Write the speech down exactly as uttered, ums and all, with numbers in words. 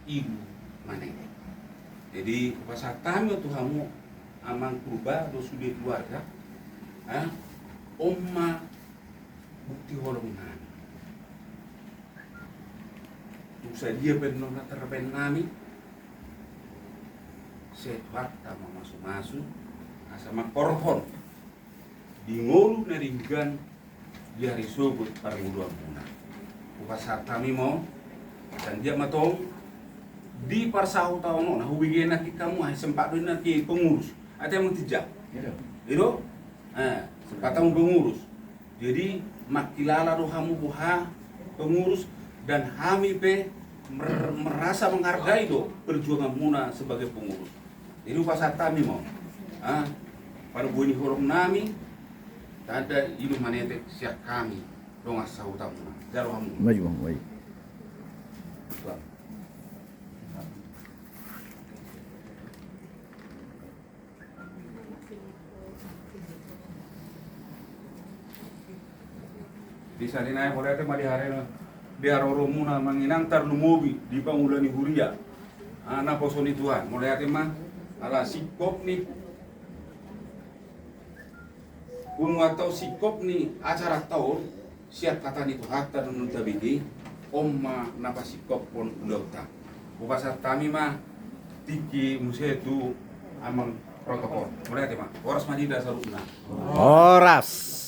Ilu Manetek. Jadi hupasahat hami ma tu hamu amang Purba dohot sude keluarga, on ma bukti holong nami. Tung sadia pe annon na tarbahen nami, sai Tuhanta ma mamasumasu asa mangkorhon di ngolu na denggan di ari sogot parngoluanmuna. Hupasahat hami ma on, sai anggiat ma tong di parsautonnaan on na hubege nangkin hamu, ai sempat do nangkin pengurus. Ate mungkin ja. I do? Eh, sempat hamu pengurus. Jadi mangkilala do hamu boha pengurus, dan hami pe mer-, merasa menghargai do perjuanganmuna sebagai pengurus. Jadi hupasahat hami ma on. Ah, parbue ni holong nami, tanda Ilu Manetek sian hami dongan sahutamuna. Jalo hamu. Maju, maju. Tuan. Di sari nai mauliate ma di haroromuna amang inang, tarlumobi di pangula ni huria. Ah, naposo ni Tuhan, mauliate ma ala singkop ni punguanta on, singkop ni acaranta on, sian hata ni Tuhanta do annon tabege, on ma na pasingkophon ulaonta. Hupasahat hami ma tingki muse tu amang protokol. Mauliate ma. Horas ma di hita saluhutna. Horas.